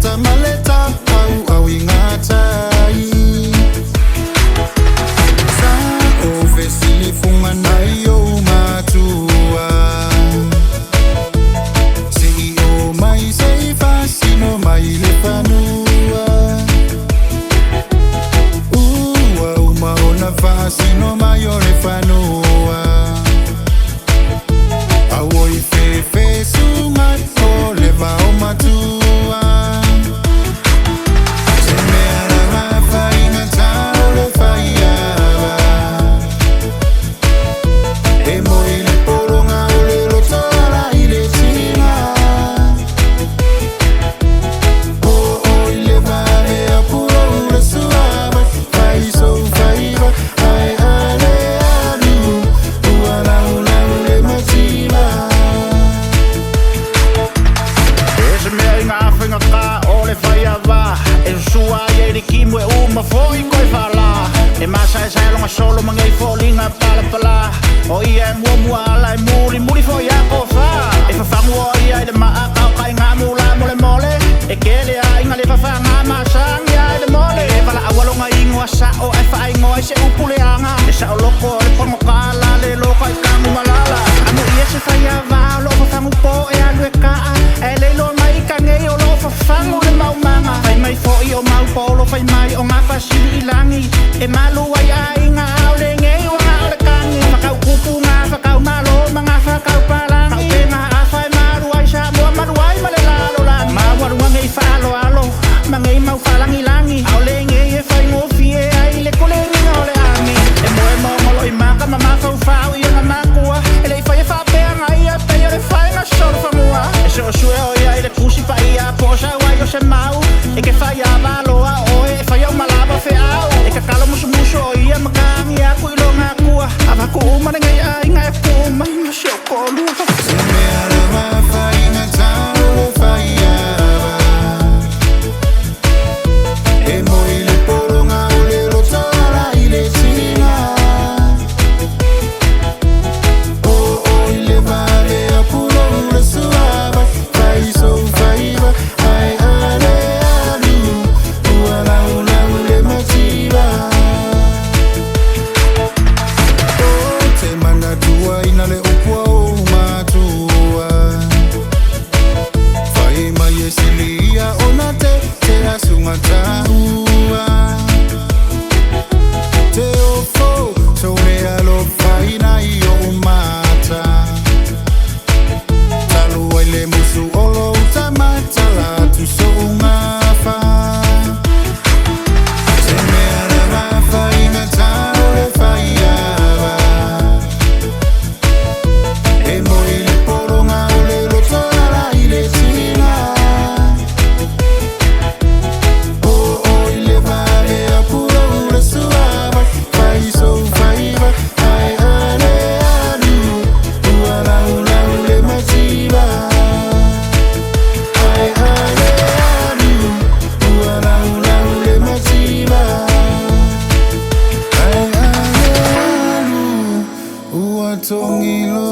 Tamaleta au au ingatai. Sa o vesili funga nai o matua. Si o mai sei fasino mai le fanua. Ua uma ona fasino mai o le fanua. Au i fefe sunga o le vao matua. Se mea lava faigata o le faiava. E mo i le pologa o le loto ala i le tiga. O o i le vave a pulou le suava. Fai sou faiva ae ale alu. Ua laulau le mativa. E se mea i ngā whainga ka o le whaiava. E susua ai e le kimu e uma foi koe whala. E masa e sae longa solo mangei fōlinga palapala. O ia e mua mua ala e muli muli fo ia ko wha. E whawhangu o ia i le maa kau kai ngā mula mole mole. E kele a inga le whawhanga masangi a i le mole. E wala awalonga ingoa sa o e whaingoa i se upuleanga. E sa o loko o le pongo kala le loko i kangu malala. Amo ia se whaiava o lo whawhangu po e alu e kaa. E leilo mai ka ngei o lo whawhangu le maumanga. Fai mai fo i o mau polo fai mai o ngā whasili i langi. E malu ai ai ngā au le ngei o ngā o le kangi. Whakau kupu ngā whakau malo ma ngā whakau palangi. Kau pe ngā awhai maru ai sa moa maru ai ma le lalo langi. Mawaru ngei whaalo alo ma ngei mau whalangi langi. Au le ngei e whai ngofi e ai le kole nginga o le angi. E moe mo ngolo i maka ma mawhau whau i nga makua. E le i whai e whapea ngai a pe o le whai ngā soro whamua. E so sue o ia i le kusi pa ia po sa wai o se mau. E ke whai a valoa oe e whai au malava whe au. E kakalo musu musu o ia makangi aku i longa kua. Ava ku uma le ngai ai ngai ku uma i ngā sio kolua. Se mea lava faigata o le faiava. E mo i le pologa o le loto ala i le tiga. O o i le vave a pulou le suava. Fai sou faiva ae ale alu. Ua laulau le mativa. O te manatua ina le upua o matua. Fai mai e silia ona te te asunga taua. Te ofo so le alo faina i o mata. Talu ai le musu olo utamata la tu so ungafa. Se mea lava faigata o le faiava. E mo i le pologa o le loto ala i le tiga. O o i le vave a pulou le suava. Fai sou faiva ae ale alu. Ua laulau le mativa. Ae ale alu. Ua laulau le mativa. Ae ale alu. Ua tongilo.